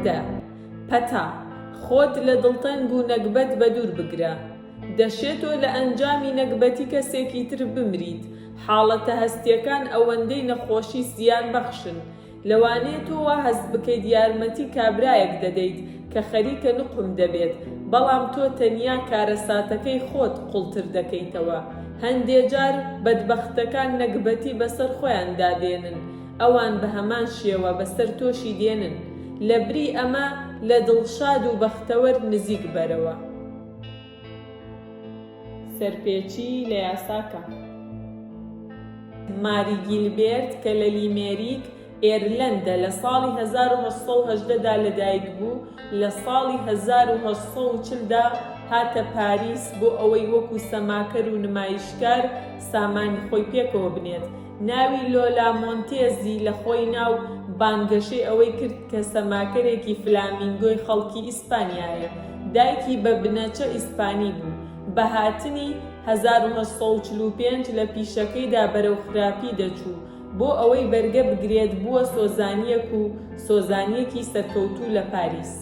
دە. پەتا، خۆت لە دڵتەنگ و نەگبەت بەدوور بگرە. دەشێ تۆ لە ئەنجامی نەگبەتی کەسێکی تر بمریت، حاڵەتە هەستییەکان ئەوەندەی نەخۆشی زیانبەخشن. لەوانەیە تۆ وا هەست بکەیت یارمەتی کابرایەک دەدەیت کە خەریکە نوقم دەبێت، بەڵام تۆ تەنیا کارەساتەکەی خۆت قوڵتر دەکەیتەوە. هەندێ جار بەدبەختەکان نەگبەتی بەسەر خۆیاندا دێنن، ئەوان بە هەمان شێوە بەسەر تۆشی دێنن. لەبری ئەمە لە دڵشاد و بەختەوەر نزیک بەرەوە. سەرپێچی لە یاساکە. ماری گیلبێرت کە لە لیمێریک، ئێرلەندە لە ساڵی 1818 دا لەدایک بوو، لە ساڵی 1840 دا هاتە پاریس بۆ ئەوەی وەکو سەماکەر و نمایشکار سامانی خۆی پێکەوە بنێت. ناوی لۆلا مۆنتێزی لە خۆی نا و بانگەشەی ئەوەی کرد کە سەماکەرێکی فلامینگۆی خەڵکی ئیسپانیایە. دایکی بە بنەچە ئیسپانی بوو. بە هاتنی 1845 لە پیشەکەیدا بەرەو خراپی دەچوو، بۆ ئەوەی بەرگە بگرێت بووە سۆزانییەک و سۆزانییەکی سەرکەوتوو لە پاریس.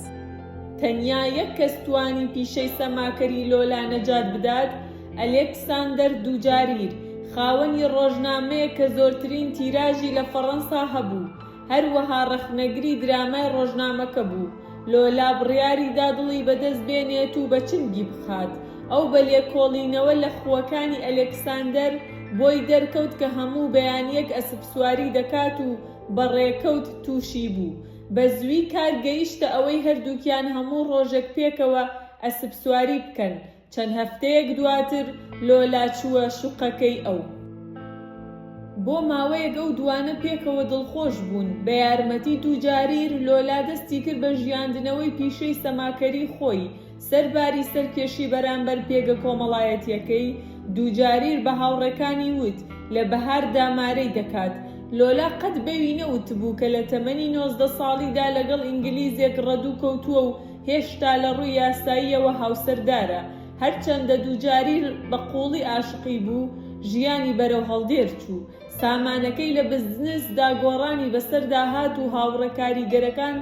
تەنیا یەک کەس توانی پیشەی سەماکەری لۆلا نەجات بدات، ئەلێکساندەر دوجاریر، خاوەنی ڕۆژنامەیەک کە زۆرترین تیراژی لە فەڕەنسا هەبوو، هەروەها ڕەخنەگری درامای ڕۆژنامەکە بوو. لۆلا بڕیاری دا دڵی بەدەست بێنێت و بە چنگی بخات. ئەو بە لێکۆڵینەوە لە خووەکانی ئەلێکساندەر، بۆی دەرکەوت کە هەموو بەیانییەک ئەسپسواری دەکات و بە ڕێکەوت تووشی بوو. بە زووی کار گەیشتە ئەوەی هەردووکیان هەموو ڕۆژێک پێکەوە ئەسپسواری بکەن. چەند هەفتەیەک دواتر لۆلا چووە شوقەکەی ئەو. بۆ ماوەیەک ئەو دووانە پێکەوە دڵخۆش بوون. بە یارمەتی دووجاریر، لۆلا دەستی کرد بە ژیاندنەوەی پیشەی سەماکەری خۆی. سەرباری سەرکێشی بەرامبەر پێگە کۆمەڵایەتییەکەی، دووجاریر بە هاوڕێکانی وت، لە بەهاردا مارەی دەکات. لۆلا قەت بەوی نەوتبوو کە لە تەمەنی 19 ساڵیدا لەگەڵ ئینگلیزێک ڕەدوو کەوتووە و هێشتا لە ڕووی یاساییەوە هاوسەردارە، هەرچەندە دووجاریر بە قووڵی ئاشقی بوو، ژیانی بەرەو هەڵدێر چوو. سامانەکەی لە بزنسدا گۆڕانی بەسەردا هات و هاوڕێ کاریگەرەکان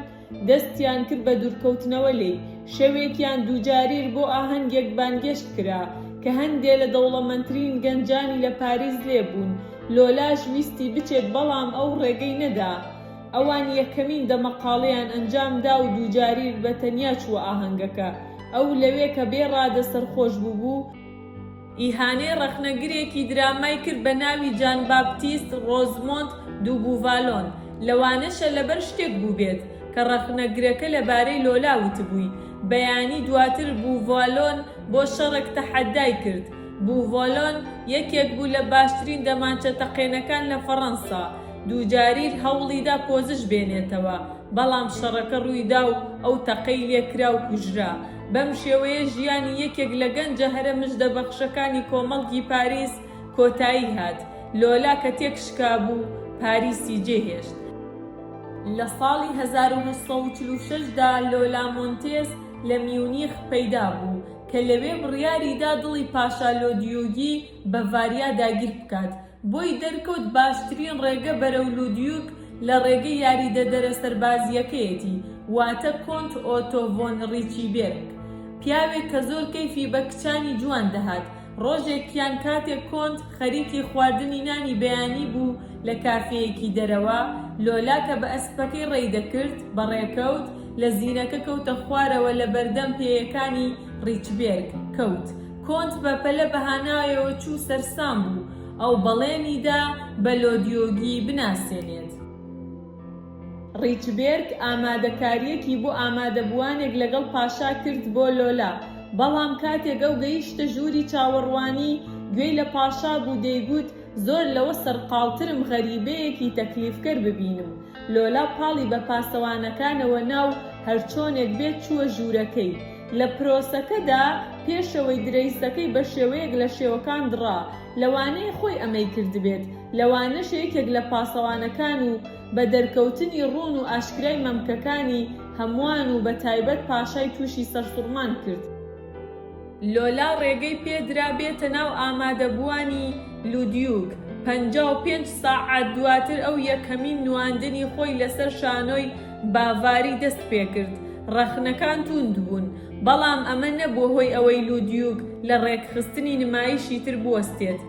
دەستیان کرد بە دوورکەوتنەوە لێی. شەوێکیان دووجاریر بۆ ئاهەنگێک بانگێشت کرا، کە هەندێ لە دەوڵەمەندترین گەنجانی لە پاریس لێ بوون. لۆلاش ویستی بچێت بەڵام ئەو ڕێگەی نەدا. ئەوان یەکەمین دەمەقاڵێیان ئەنجام دا و دووجاریر بە تەنیا چووە ئاهەنگەکە. ئەو لەوێ کە بێ ڕادە سەرخۆش بووبوو، ئیهانەی ڕەخنەگرێکی درامای کرد بە ناوی جان باپتیست ڕۆزمۆند دو بوڤالۆن، لەوانەشە لەبەر شتێک بووبێت کە ڕەخنەگرەکە لەبارەی لۆلا وتبووی. بەیانی دواتر بوڤالۆن بۆ شەڕێک تەحەدای کرد. بوڤالۆن یەکێک بوو لە باشترین دەمانچە تەقێنەکان لە فەڕەنسا. دووجاریر هەوڵیدا پۆزش بێنێتەوە، بەڵام شەڕەکە ڕوویدا و ئەو تەقەی لێکرا و کوژرا. بەم شێوەیە ژیانی یەکێک لە گەنجە هەرە مژدەبەخشەکانی کۆمەڵگی پاریس کۆتایی هات. لۆلا کە تێکشکابوو، پاریسی جێهێشت. لە ساڵی 1846 دا لۆلا مۆنتێز لە میونیخ پەیدا بوو، کە لەوێ بڕیاری دا دڵی پاشا لۆدیوگی بەڤاریا داگیر بکات. بۆی دەرکەوت باشترین ڕێگە بەرەو لودیوگ لە ڕێگەی یاریدەدەرە سەربازییەکەیەتی، واتە کۆنت ئۆتۆ ڤۆن ڕیچیبێرگ. پیاوێک کە زۆر کەیفی بە کچانی جوان دەهات. ڕۆژێکیان کاتێک کۆنت خەریکی خواردنی نانی بەیانی بوو لە کافێیەکی دەرەوە، لۆلا کە بە ئەسپەکەی ڕێی دەکرد، بەڕێکەوت، لە زینەکە کەوتە خوارەوە لە بەردەم پێیەکانی ڕیچبێرگ کەوت. کۆنت بە پەلە بە هانایەوە چوو سەرسام بوو، ئەو بەڵێنی دا بە لۆدیۆگی بناسێنێت. ڕیچبێرگ ئامادەکارییەکی بۆ ئامادەبووانێک لەگەڵ پاشا کرد بۆ لۆلا، بەڵام کاتێک ئەو گەیشتە ژووری چاوەڕوانی، گوێی لە پاشا بوو دەیگوت زۆر لەوە سەرقاڵترم غەریبەیەکی تەکلیفکەر ببینم. لۆلا پاڵی بە پاسەوانەکانەوە نا و هەرچۆنێک بێت چووە ژوورەکەی. لە پرۆسەکەدا پێشەوەی درەیسەکەی بە شێوەیەک لە شێوەکان دڕا، لەوانەیە خۆی ئەمەی کردبێت، لەوانەشە یەکێک لە پاسەوانەکان و بە دەرکەوتنی ڕوون و ئاشکرای مەمکەکانی، هەمووان و بە تایبەت پاشای تووشی سەرسوڕمان کرد. لۆلا ڕێگەی پێدرا بێتە ناو ئامادەبووانی لودیوگ، 55 ساعات دواتر ئەو یەکەمین نواندنی خۆی لەسەر شانۆی. باڤاری دەست پێکرد. ڕەخنەکان تووند بوون، بەڵام ئەمە نەبووە هۆی ئەوەی لودویگ لە ڕێکخستنی نمایشی تر بوەستێت.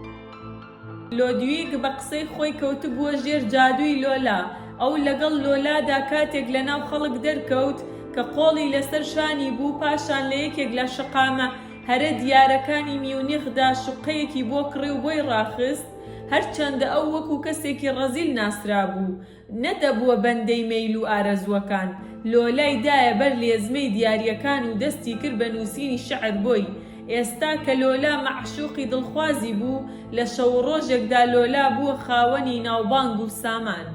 لۆدویگ بە قسەی خۆی کەوتبووە ژێر جادووی لۆلا. ئەو لەگەڵ لۆلادا کاتێک لەناو خەڵک دەرکەوت کە قۆڵی لەسەر شانی بوو، پاشان لە یەکێک لە شەقامە هەرە دیارەکانی میونیخدا شوقەیەکی بۆ کڕی و بۆی ڕاخست، هەرچەندە ئەو وەکو کەسێکی ڕەزیل ناسرابوو، نەدەبووە بەندەی مەیل و ئارەزووەکان. لۆلای دایە بەر لێزمەی دیارییەکان و دەستی کرد بە نووسینی شیعر بۆی. ئێستا کە لۆلا مەعشووقی دڵخوازی بوو، لە شەو و ڕۆژێکدا لۆلا بووە خاوەنی ناوبانگ و سامان.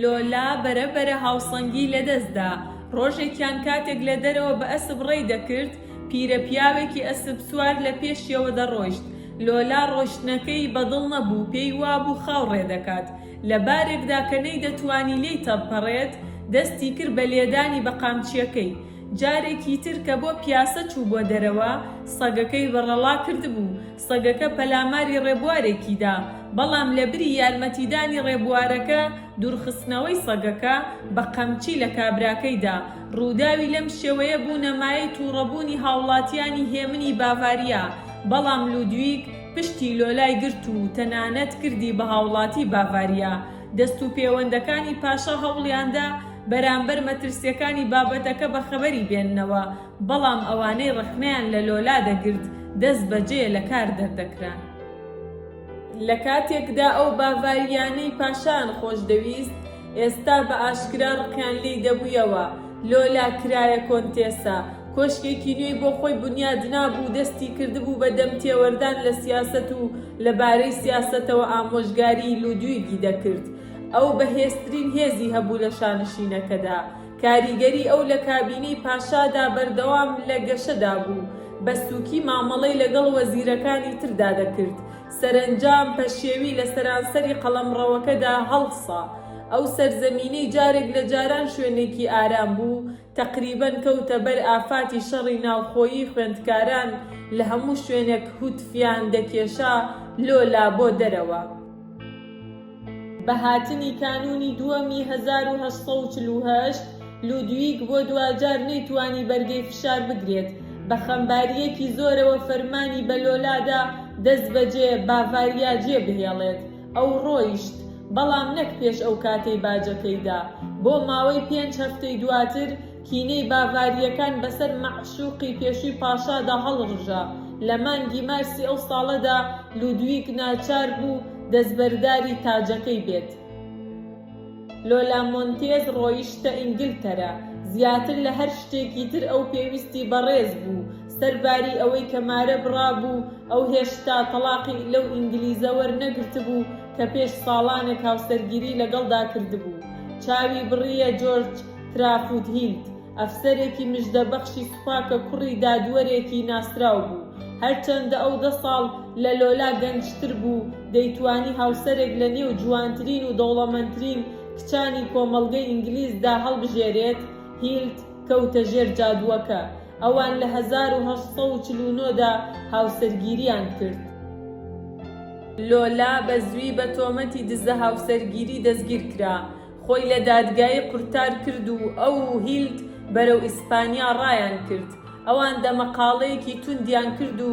لۆلا بەرە بەرە هاوسەنگی لەدەست دا. ڕۆژێکیان کاتێک لە دەرەوە بە ئەسپ ڕێی دەکرد، پیرە پیاوێکی ئەسپ سوار لە پێشیەوە دەڕۆیشت. لۆلا ڕۆیشتنەکەی بە دڵ نەبوو، پێی وابوو خاو ڕێ دەکات. لە بارێکدا کە نەیدەتوانی لێی تەڕپەڕێت، دەستی کرد بە لێدانی بە قامچییەکەی. جارێکی تر کە بۆ پیاسە چووبووە دەرەوە، سەگەکەی بەڕەڵا کردبوو. سەگەکە پەلاماری ڕێبوارێکی دا، بەڵام لەبری یارمەتیدانی ڕێبوارەکە، دوورخستنەوەی سەگەکە، بە قەمچی لە کابراکەی دا. ڕووداوی لەم شێوەیە بوونە مایەی تووڕەبوونی هاوڵاتیانی هێمنی باڤاریا، بەڵام لودویگ پشتی لۆلای گرت و تەنانەت کردی بە هاوڵاتی باڤاریا. دەستوپێوەندەکانی پاشا هەوڵیاندا بەرامبەر مەترسیەکانی بابەتەکە بەخەبەری بێننەوە، بەڵام ئەوانەی ڕەخنەیان لە لۆلا دەگرت دەست بەجێ لە کار دەردەکران. لە کاتێکدا ئەو باڤارییانەی پاشایان خۆشدەویست ئێستا بە ئاشکرا ڕقیان لێی دەبوویەوە، لۆلا کرایە کۆنتێسە، کۆشکێکی نوێی بۆ خۆی بونیاد نابوو و دەستی کردبوو بە دەم تێوەردان لە سیاسەت و لە بارەی سیاسەتەوە ئامۆژگاریی لودویگی دەکرد. ئەو بەهێزترین هێزی هەبوو لە شانشینەکەدا. کاریگەری ئەو لە کابینەی پاشادا بەردەوام لە گەشەدا بوو، بە سووکی مامەڵەی لەگەڵ وەزیرەکانی تردا دەکرد. سەرەنجام پەشێوی لە سەرانسەری قەڵەمڕەوەکەدا هەڵسا. ئەو سەرزەمینەی جارێک لە جاران شوێنێکی ئارام بوو، تەقریبەن کەوتە بەر ئافاتی شەڕی ناوخۆیی خوێندکاران لە هەموو شوێنێک هوتفیان دەکێشا لۆلا بۆ دەرەوە. بە هاتنی کانوونی دووەمی 1848، لودویگ بۆ دواجار نەیتوانی بەرگەی فشار بگرێت، بە خەمبارییەکی زۆرەوە فەرمانی بە لۆلا دا دەستبەجێ باڤاریا جێبهێڵێت. ئەو ڕۆیشت، بەڵام نەک پێش ئەو کاتەی باجەکەی دا. بۆ ماوەی پێنج هەفتەی دواتر، کینەی باڤارییەکان بەسەر مەعشوقی پێشووی پاشادا هەڵڕژا. لە مانگی مارسی ئەو ساڵەدا لودویگ ناچار بوو دەستبەرداری تاجەکەی بێت. لۆلا مۆنتێز ڕۆیشتە ئینگلتەرا. زیاتر لە هەر شتێکی تر ئەو پێویستی بە ڕێز بوو. سەرباری ئەوەی کە مارە بڕابوو، ئەو هێشتا تەڵاقی لەو ئینگلیزە وەرنەگرتبوو کە پێش ساڵانێک هاوسەرگیری لەگەڵدا کردبوو. چاوی بڕییە جۆرج ترافود هیلد، ئەفسەرێکی مژدەبەخشی سوپا کە کوڕی دادوەرێکی ناسراو بوو. هەرچەندە ئەو دە ساڵ لە لۆلا گەنجتر بوو، دەیتوانی هاوسەرێک لە نێو جوانترین و دەوڵەمەندترین کچانی کۆمەڵگەی ئینگلیزدا هەڵبژێرێت، هیلد کەوتە ژێر جادووەکە. ئەوان لە 1849 دا هاوسەرگیریان کرد. لۆلا بە زووی بە تۆمەتی دزە هاوسەرگیری دەستگیرکرا. خۆی لە دادگایی قورتار کرد و ئەو و هیلد بەرەو ئیسپانیا ڕایان کرد. ئەوان دەمەقاڵەیەکی توندیان کرد و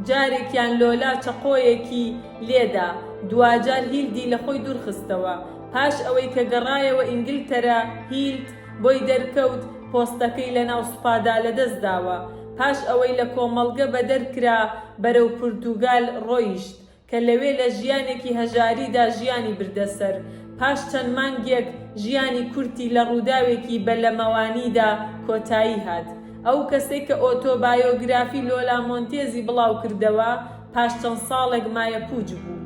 جارێکیان لۆلا چەقۆیەکی لێدا. دواجار هیلدی لە خۆی دوورخستەوە. پاش ئەوەی کە گەڕایەوە ئینگلتەرا، هیلد بۆی دەرکەوت پۆستەکەی لەناو سوپادا لەدەستداوە. پاش ئەوەی لە کۆمەڵگە بەدەر کرا، بەرەو پورتوگال ڕۆیشت. کە لەوێ لە ژیانێکی هەژاریدا ژیانی بردە سەر، پاش چەند مانگێک ژیانی کورتی لە ڕووداوێکی بەلەمەوانیدا کۆتایی هات. ئەو کەسەی کە ئۆتۆبایۆگرافی لۆلا مۆنتێزی بڵاوکردەوە، پاش چەند ساڵێک مایەپووچ بوو.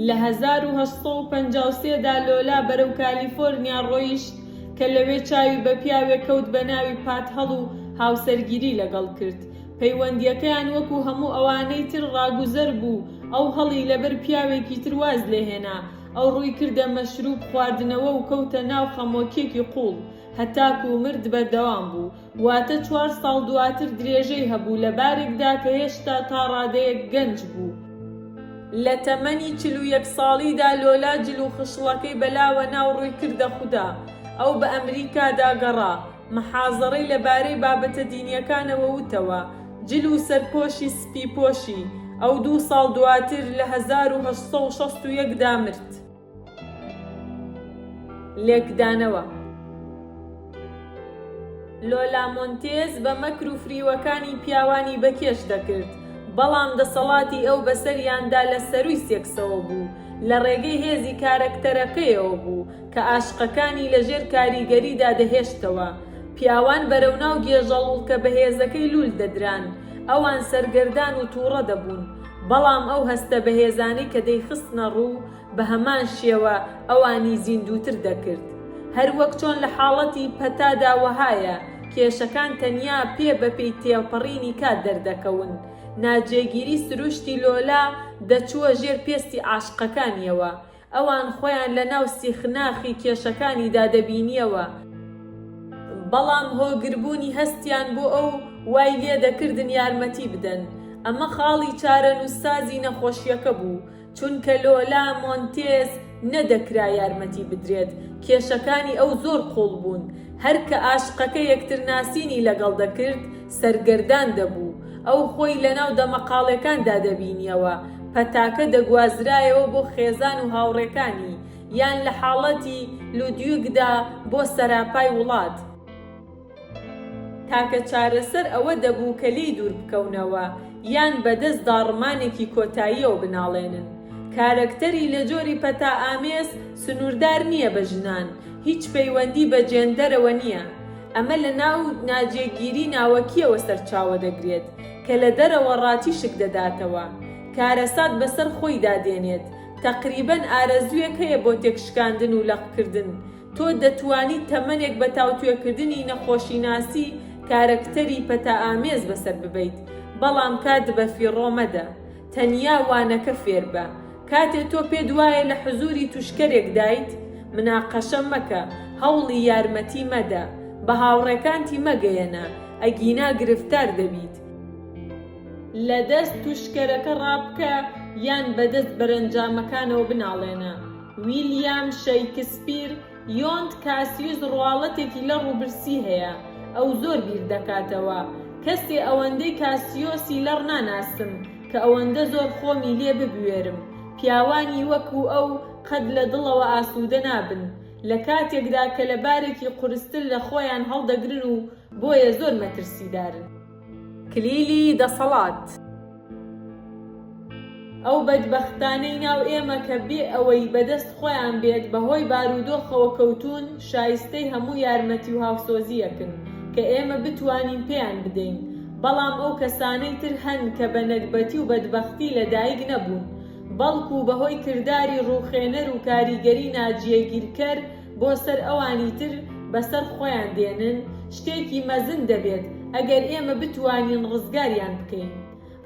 لە 1853 دا لۆلا بەرەو کالیفۆرنیا ڕۆیشت کە لەوێ چاوی بە پیاوێک کەوت بە ناوی پات هەڵ و هاوسەرگیری لەگەڵ کرد. پەیوەندییەکەیان وەکو هەموو ئەوانەی تر ڕاگوزەر بوو، ئەو هەڵی لەبەر پیاوێکی تر واز لێهێنا، ئەو ڕووی کردە مەشروب خواردنەوە و کەوتە ناو خەمۆکیەکی قوڵ، هەتاکو مرد بەردەوام بوو، واتە چوار ساڵ دواتر درێژەی هەبوو لە بارێکدا کە هێشتا تا ڕادەیەک گەنج بوو. لە تەمەنی 41 ساڵیدا لۆلا جل و خشڵەکەی بەلاوە نا و ڕووی کردە خودا. ئەو بە ئەمریکادا گەڕا. محازەڕەی لە بارەی بابەتە دینییەکانەوە وتەوە. جل و سەرپۆشی سپی پۆشی. ئەو دوو ساڵ دواتر لە 1861 دا مرد. لێکدانەوە. لۆلا مۆنتێز بە مەکر و فریوەکانی پیاوانی بەکێش دەکرد، بەڵام دەسەڵاتی ئەو بەسەریاندا لە سەرووی سێکسەوە بوو، لە ڕێگەی هێزی کارەکتەرەکەیەوە بوو کە ئاشقەکانی لەژێر کاریگەریدا دەهێشتەوە. پیاوان بەرەو ناو گێژەڵوڵکە بەهێزەکەی لوول دەدران، ئەوان سەرگەردان و تووڕە دەبوون، بەڵام ئەو هەستە بەهێزانەی کە دەیخستنە ڕوو، بە هەمان شێوە ئەوانی زیندووتر دەکرد. هەر وەک چۆن لە حاڵەتی پەتادا وەهایە، کێشەکان تەنیا پێ بە پێی تێپەڕینی کات دەردەکەون. ناجێگیری سروشتی لۆلا دەچووە ژێر پێستی عاشقەکانیەوە. ئەوان خۆیان لە ناو سیخناخی کێشەکانیدا دەبینیەوە. بەڵام هۆگربوونی هەستیان بۆ ئەو وای لێدەکردن یارمەتی بدەن. ئەمە خاڵی چارەنووسسازی نەخۆشیەکە بوو. چونکە لۆلا مۆنتێز نەدەکرا یارمەتی بدرێت، کێشەکانی ئەو زۆر قووڵ بوون، هەر کە ئاشقەکە یەکترناسینی لەگەڵ دەکرد، سەرگەردان دەبوو، ئەو خۆی لەناو دەمەقاڵێکاندا دەبینیەوە، پەتاکە دەگوازرایەوە بۆ خێزان و هاوڕێکانی، یان لە حاڵەتی لودویگدا بۆ سەراپای وڵات. تاکە چارەسەر ئەوە دەبوو کە لێی دوور بکەونەوە یان بە دەست داڕمانێکی کۆتاییەوە بناڵێنن. کارەکتەری لە جۆری پەتائامێز سنووردار نییە بە ژنان، هیچ پەیوەندی بە جێندەرەوە نییە. ئەمە لە ناو ناجێگیری ناوەکییەوە سەرچاوە دەگرێت کە لە دەرەوەڕا تیشک دەداتەوە. کارەسات بەسەر خۆیدا دێنێت. تەقریبەن ئارەزوویەک هەیە بۆ تێکشکاندن و لەقکردن. تۆ دەتوانیت تەمەنێک بە تاوتوێکردنی نەخۆشیناسی کارەکتەری پەتائامێز بەسەر ببەیت، بەڵام کات بەفیڕۆ مەدە. تەنیا وانەکە فێربە. کاتێ تۆ پێت وایە لە حزووری تووشکەرێکدایت، مناقەشە مەکە، هەوڵی یارمەتی مەدە، بە هاوڕێکانتی مەگەیەنە، ئەگینا گرفتار دەبیت. لە دەست تووشکەرەکە ڕابکە یان بەدەست بەرەنجامەکانەوە بناڵێنە. ویلیام شەیکسپیر، یۆنت کاسیوس ڕواڵەتێکی لەڕ و برسی هەیە، ئەو زۆر بیر دەکاتەوە. کەسێ ئەوەندەی کاسیۆسی لەڕ ناناسم کە ئەوەندە زۆر خۆمی لێ ببوێرم. پیاوانی وەکوو ئەو قەت لە دڵەوە ئاسوودە نابن، لە کاتێکدا کە لە بارێکی قورستر لە خۆیان هەڵدەگرن و بۆیە زۆر مەترسیدارن. کلیلی دەسەڵات. ئەو بەدبەختانەی ناو ئێمە کە بێ ئەوەی بەدەست خۆیان بێت بەهۆی بارودۆخەوە کەوتوون شایستەی هەموو یارمەتی و هاوسۆزییەکن کە ئێمە بتوانین پێیان بدەین، بەڵام ئەو کەسانەی تر هەن کە بە نەگبەتی و بەدبەختی لەدایک نەبوون بەڵکو بەهۆی کرداری ڕووخێنەر و کاریگەری ناجێگیرکەر بۆ سەر ئەوانی تر بەسەر خۆیان دێنن، شتێکی مەزن دەبێت ئەگەر ئێمە بتوانین ڕزگاریان بکەین.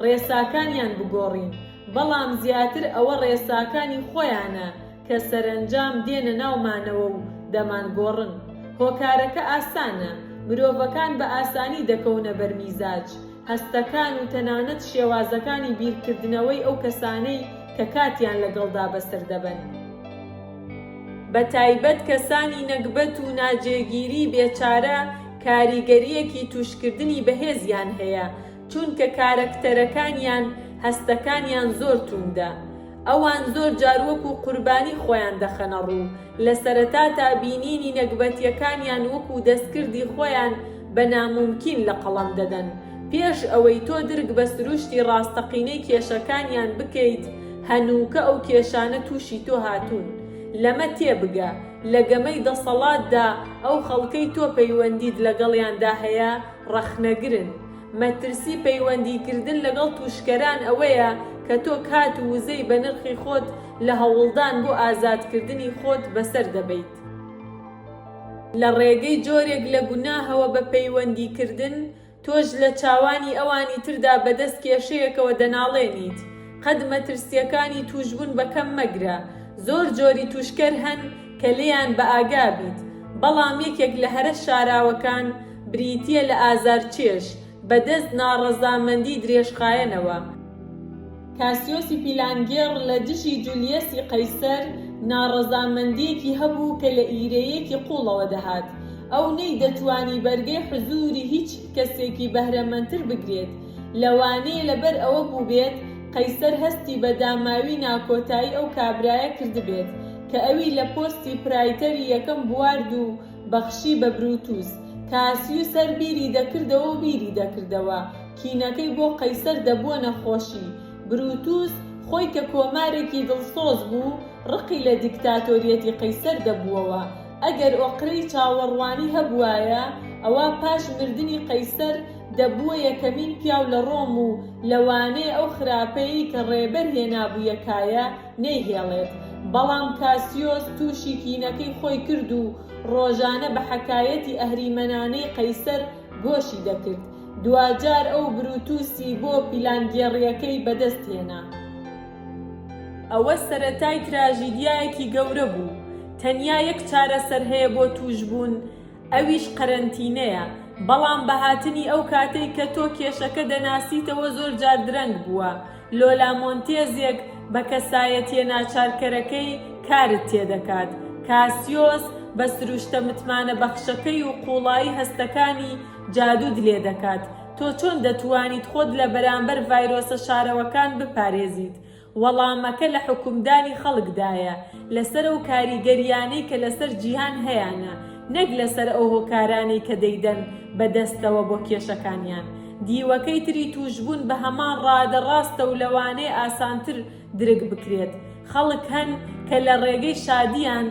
ڕێساکانیان بگۆڕین، بەڵام زیاتر ئەوە ڕێساکانی خۆیانە کە سەرەنجام دێنە ناومانەوە و دەمانگۆڕن. هۆکارەکە ئاسانە، مرۆڤەکان بە ئاسانی دەکەونە بەر میزاج، هەستەکان و تەنانەت شێوازەکانی بیرکردنەوەی ئەو کەسانەی کە کاتیان لەگەڵدا بەسەر دەبەن. بەتایبەت کەسانی نەگبەت و ناجێگیری بێچارە کاریگەرییەکی تووشکردنی بەهێزیان هەیە، چونکە کارەکتەرەکانیان هەستەکانیان زۆر تووندە. ئەوان زۆر جار وەکو قوربانی خۆیان دەخەنە ڕوو، لە سەرەتاتا بینینی نەگبەتیەکانیان وەکو دەستکردی خۆیان بە نامومکین لە قەڵەم دەدەن. پێش ئەوەی تۆ درک بە سروشتی ڕاستەقینەی کێشەکانیان بکەیت، هەنووکە ئەو کێشانە تووشی تۆ هاتوون. لەمە تێبگە، لە گەمەی دەسەڵاتدا ئەو خەڵکەی تۆ پەیوەندیت لەگەڵیاندا هەیە ڕەخنەگرن. مەترسی پەیوەندیکردن لەگەڵ تووشکەران ئەوەیە کە تۆ کات و وزەی بەنرخی خۆت لە هەوڵدان بۆ ئازادکردنی خۆت بەسەر دەبەیت. لە ڕێگەی جۆرێک لە گوناهەوە بە پەیوەندیکردن، تۆش لە چاوانی ئەوانی تردا بەدەست کێشەیەکەوە دەناڵێنیت. قەت مەترسییەکانی تووشبوون بە کەم مەگرە. زۆر جۆری تووشکەر هەن کە لێیان بەئاگا بیت، بەڵام یەکێک لە هەرە شاراوەکان بریتییە لە ئازارچێژ بەدەست ناڕەزامەندی درێژخایەنەوە. کاسیۆسی پیلانگێڕ لە دژی جولیەسی قەیسەر ناڕەزامەندییەکی هەبوو کە لە ئیرەییەکی قووڵەوە دەهات. ئەو نەیدەتوانی بەرگەی حزووری هیچ کەسێکی بەهرەمەندتر بگرێت. لەوانەیە لەبەر ئەوە بووبێت قەیسەر هەستی بە داماوی ناکۆتایی ئەو کابرایە کردبێت کە ئەوی لە پۆستی پرایتەری یەکەم بوارد و بەخشی بە بروتوس. کاسیوس هەر بیری دەکردەوە و بیری دەکردەوە. کینەکەی بۆ قەیسەر دەبووە نەخۆشی. بروتوس خۆی کە کۆمارێکی دڵسۆز بوو، ڕقی لە دیکتاتۆریەتی قەیسەر دەبووەوە. ئەگەر ئۆقرەی چاوەڕوانی هەبووایە، ئەوا پاش مردنی قەیسەر دەبووە یەکەمین پیاو لە ڕۆم و لەوانەیە ئەو خراپەیەی کە ڕێبەر هێنابوویە کایە نەیهێڵێت. بەڵام کاسیۆس تووشی کینەکەی خۆی کرد و ڕۆژانە بە حەکایەتی ئەهریمەنانەی قەیسەر گۆشی دەکرد. دواجار ئەو بروتوسی بۆ پیلانگێڕییەکەی بەدەست هێنا. ئەوە سەرەتای تراژیدیایەکی گەورە بوو. تەنیا یەک چارەسەر هەیە بۆ تووشبوون، ئەویش قەرەنتینەیە. بەڵام بە هاتنی ئەو کاتەی کە تۆ کێشەکە دەناسیتەوە زۆر جار درەنگ بووە. لۆلا مۆنتێزێک بە کەسایەتییە ناچارکەرەکەی کارت تێدەکات. کاسیۆس بە سروشتە متمانەبەخشەکەی و قووڵایی هەستەکانی جادووت لێدەکات. تۆ چۆن دەتوانیت خۆت لە بەرامبەر ڤایرۆسە شارەوەکان بپارێزیت؟ وەڵامەکە لە حوکمدانی خەڵکدایە لەسەر ئەو کاریگەرییانەی کە لەسەر جیهان هەیانە، نەک لەسەر ئەو هۆکارانەی کە دەیدەن بە دەستەوە بۆ کێشەکانیان. دیوەکەی تری تووشبوون بە هەمان ڕادە ڕاستە و لەوانەیە ئاسانتر درک بکرێت. خەڵک هەن کە لە ڕێگەی شادییان،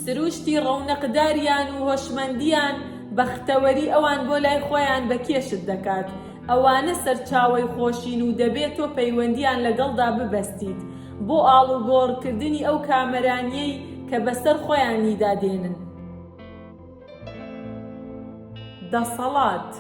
سروشتی ڕەونەقداریان و هۆشمەندییان بەختەوەری ئەوان بۆ لای خۆیان بە کێشت دەکات. ئەوانە سەرچاوەی خۆشین و دەبێت تۆ پەیوەندییان لەگەڵدا ببەستیت بۆ ئاڵوگۆڕکردنی ئەو کامەرانییەی کە بەسەر خۆیانیدا دێنن. دەسەڵات.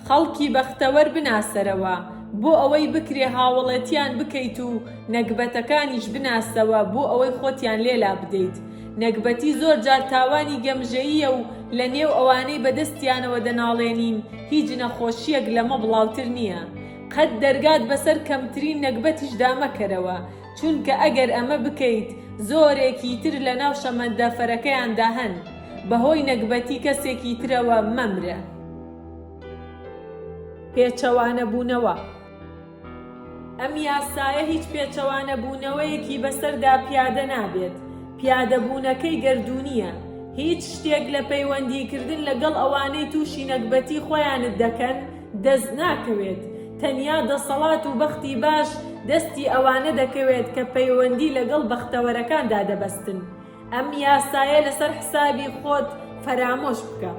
خەڵکی بەختەوەر بناسەرەوە بۆ ئەوەی بکرێ هاوڵێتیان بکەیت و نەگبەتەکانیش بناسەوە بۆ ئەوەی خۆتیان لێ لابدەیت. نەگبەتی زۆر جار تاوانی گەمژەییە و لە نێو ئەوانەی بە دەستیانەوە دەناڵێنین هیچ نەخۆشییەک لەمە بڵاوتر نییە. قەت دەرگات بەسەر کەمترین نەگبەتیشدا مەکەرەوە، چونکە ئەگەر ئەمە بکەیت زۆرێکی تر لەناو شەمەندەفەرەکەیاندا هەن. بەهۆی نەگبەتی کەسێکی ترەوە مەمرە. پێچەوانەبوونەوە. ئەم یاسایە هیچ پێچەوانەبوونەوەیەکی بەسەردا پیادە نابێت، پیادەبوونەکەی گەردوونییە. هیچ شتێک لە پەیوەندیکردن لەگەڵ ئەوانەی تووشی نەگبەتی خۆیانت دەکەن دەست ناکەوێت. تەنیا دەسەڵات و بەختی باش دەستی ئەوانە دەکەوێت کە پەیوەندی لەگەڵ بەختەوەرەکاندا دەبەستن. ئەم یاسایە لەسەر حسابی خۆت فەرامۆش بکە.